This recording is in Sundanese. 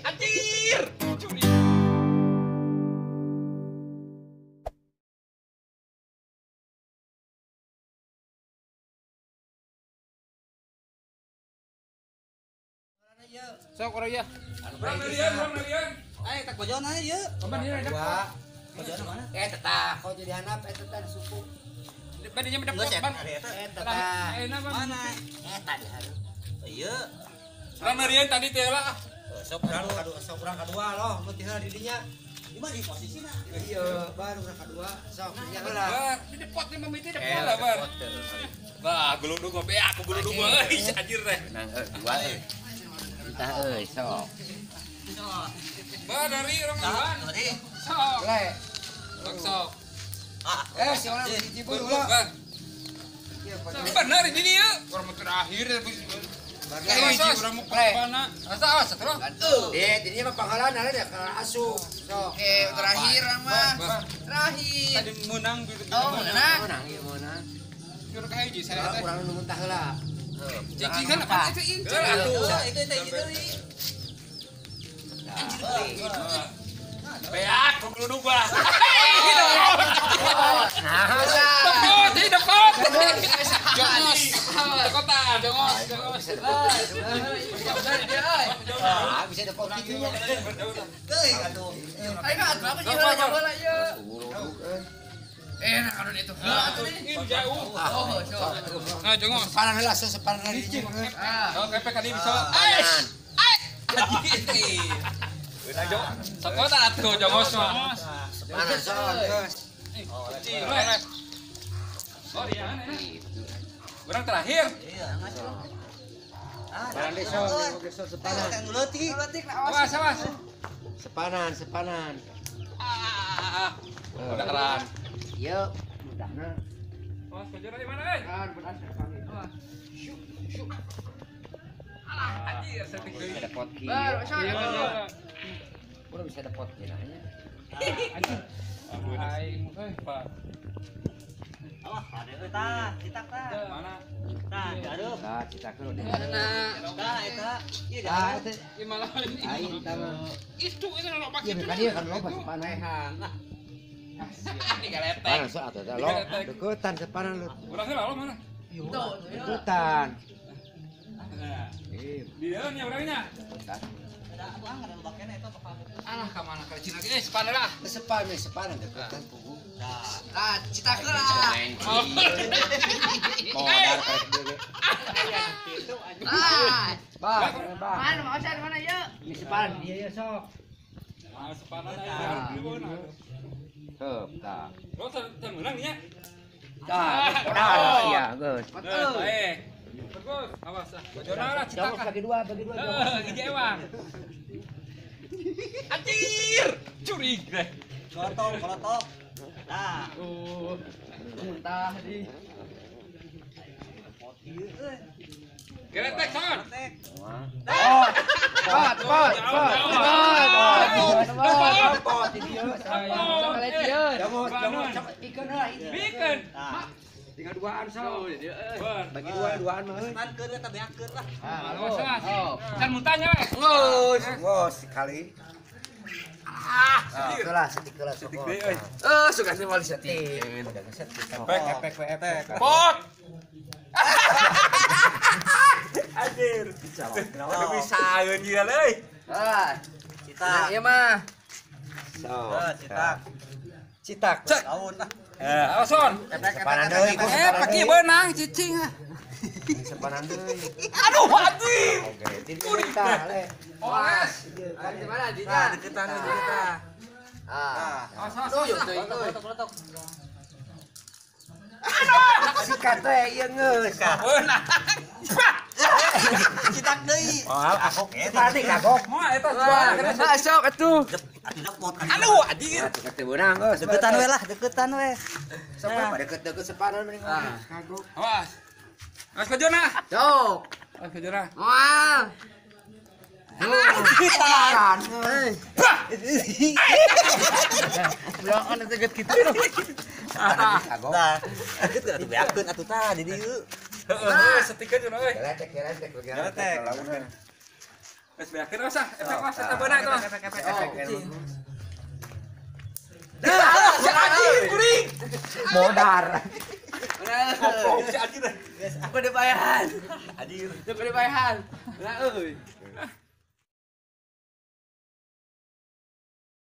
Anjir. Curi. Sok urang ya. Urang melian, urang melian. Eh, tak bojon aja ieu. Kapan ieu ada? Bojon mana? Eh, tetah, kau jadi hanap eta teh suku. Badinya mendepot, Ban. Eta tah. Mana? Eta di hareup. Ieu. Urang melian tadi teh lah. Sok urang kadua, sok urang kadua loh, mun teh di dinya. Di mana posisina? Iya, baru urang kadua. Sok nya heula. Di depot nih mimiti depot lah, Bar. Bah, geluduk gobe aku geluduk euy, anjir teh. Menang dua euy. Entah euy, sok. Bah, dari urang duluan. Sok. Le. Sok sok. Eh, si orang dicibur ulah. Bener ini dia. Urang mau terakhir. Urang mau mana? Asa awas atuh. Eh, dirinya mah panghalan ada ya kalau asup. Sok. Oke, terakhir mah. Terakhir. Tadi menang gitu. Oh, menang. Menang ieu menang. Urang ka hiji saya teh. Urang nu muntah heula. Cicing kan apa itu incer atuh. Itu itu itu deui. Beak, geluduk gua. Nah, depot, ini depot. Jongos. Kota, jongos, jongos. Ah, bisa depot kitu nya. Teuing atuh. Ayo atuh aku jeung heula ieu. Enak kalau itu. Ini jauh. Oh, sok. Nah, jongos. Separan heula, separan heula di dinya. Oh, kepek kali bisa. Sok kota atuh jongos mah. Separan sok geus. Oh, iya. Urang terakhir. Iya. Separan deh sok, geus separan. Leutik, leutik awas, awas. Sepanan, sepanan. Ah. Udah keran. Ieu mudahna. Awas, bojona di mana euy? Kan bedas panggil. Syuk, syuk. Alah, anjir setik deui. Bisa depot kieu. Bar, sok. Urang bisa depot kieu nya. Anjir. Aing euy, Pak. Alah, ada euy tah, citak tah. Mana? Tah, dihareup. Tah, citak heula. Tah, eta. Ieu Tah, dihareup. Ieu malah aing tah mah. Itu itu loba Ieu kitu. kan ieu kan loba sepanan. Digaletek. Sepanan sok atuh teh lo. Deketan sepanan lu. Urang heula lo mana? Deketan. Nah, Eh, di dalam nya urangnya. deketan. Alah, ka mana ka Cina ge sepanan lah. Sepanan, sepanan deketan pugu. Tah, citak heula. Modar karek deui ge. Ah, Bah, bah. mana mau cari mana ieu? Ini sepanan ieu ieu sok. Ah, sepanan aya dulu Heup, tah. Lo teu meunang nya. Tah, modar sia geus. Baik. Bagus, awas ah. Bojona lah Jongos citaka. bagi dua, bagi dua jongos. Heeh, gigi ewang. Anjir, curi deh. Kolotok, kolotok. Tah. Muntah di. Geretek son. Pot, pot, pot, pot, pot, pot, ini ieu. Jongos, jongos, sok ikeun heula ieu. Bikeun. Tinggal duaan sok. Bar. Bagi dua, duaan mah euy. Mankeun eta beakeun lah. Awas, awas. Can muntahnya we. Geus, geus sekali. Ah, setik heula, setik heula sok. Setik deui euy. Eh, suka sih mau disetik. Udah geset. Efek, efek, efek. Pot. Anjir. Udah bisa anjir euy. Ah, Citak. ieu mah. Sok. Heuh, citak. Citak. Cek. Daun lah. Eh, awas son. Sepanan deui, Eh, pakai benang cicing ah. Sepanan deui. Aduh, anjir. Oke, tidur tah, le. Oles. Di mana di? Tah, deketan deketan. Ah. Awas, awas. Tuh, tuh, tuh. Kolotok, kolotok. Sikat teh ieu geus. Benang. Citak deui. Oh, aku tadi kagok. Moal eta. Nah, sok atuh. Atuh depot. Aduh, anjir. Nah, teu beunang geus. Deketan we lah, deketan we. Sok we deket-deket sepanan mending kagok. Awas. Awas ke jona. Sok. Awas ke jona. Moal. Kan euy. Belakang teget kitu. Kagok. Tah, deket atuh beakeun atuh tah di dieu. Heeh, setikeun jona euy. Geletek, geletek, Geletek. geletek. Geus beakeun osah, efek mah eta beunang eta mah. Efek bagus. Dah, si anjing kuring. Modar. Goblok si anjing. Aku dibayaran. Anjir. Aku dibayaran. Lah euy.